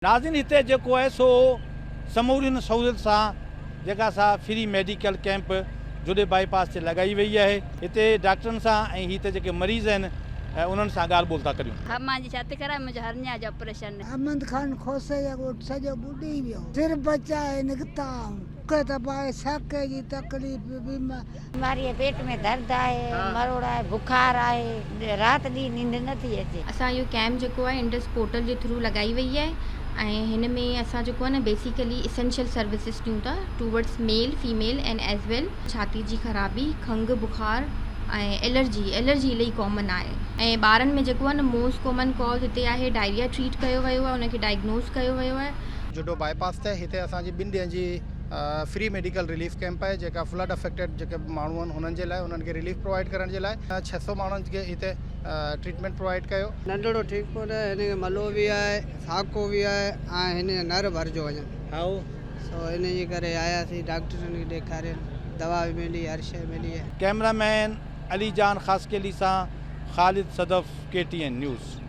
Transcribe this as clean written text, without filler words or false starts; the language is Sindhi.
ناظرين هتي جيڪو آهي سو سمورين سهولت سان جيڪا سا فري ميڊيڪل ڪيمپ جوڏي بائي پاس تي لڳائي وئي آهي هتي ڊاڪٽرن سان ۽ هتي جيڪي مريض آهن انهن سان ڳالهه ٻولهه ٿا ڪريون. ها مانجي ڇاتي خراب منهنجو هرنيا جو آپريشن. احمد خان کوسي جو ڳوٺ سڄو ٻڏي ويو. سر بچائي نڪتا آهيون. مونکي ته پائي ساڪي جي تڪليف بيما. بيماري آهي پيٽ ۾ درد آهي مروڙ آهي بخار آهي رات ڏينهن ننڊ نه ٿي اچي. اسان اهو ڪيمپ جيڪو آهي انڊس پورٽل جي ٿرو لڳائي وئي آهي ۽ هن ۾ اسان جيڪو آهي نه بيسيڪلي اسينشل سروسز ڏيون ٿا towards male female and as well ڇاتي جي خرابي کنگهه بخار ۽ الرجي الرجي الائي ڪامن آهي ۽ ٻارن ۾ جيڪو آهي نه موسٽ ڪامن ڪاز هتي آهي ڊائريا ٽريٽ ڪيو ويو آهي ان کي ڊائگنوز ڪيو ويو آهي. جڊو بائي پاس تي هتي اسان جي ٻن ڏينهن جي فري ميڊيڪل رليف ڪيمپ آهي جيڪا فلڊ افيڪٽيڊ جيڪي به ماڻهو آهن هنن جي لاء انهن کي رليف پرووائيڊ ڪرڻ جي لاء 600 ماڻهن کي هتي ٽريٽمينٽ پرووائيڊ ڪيو. ننڍڙو ٺيڪ ڪونهي هن کي ملو به آهي ساڪو به آهي ۽ هن جا نر ڀرجو وڃن سو ان جي ڪري آياسين ڊاڪٽرن کي ڏيکارين دوا به ملي هر شئي ملي آهي. ڪئميرا مين علي جان خاصخيلي سان Khalid Sadaf K T N news.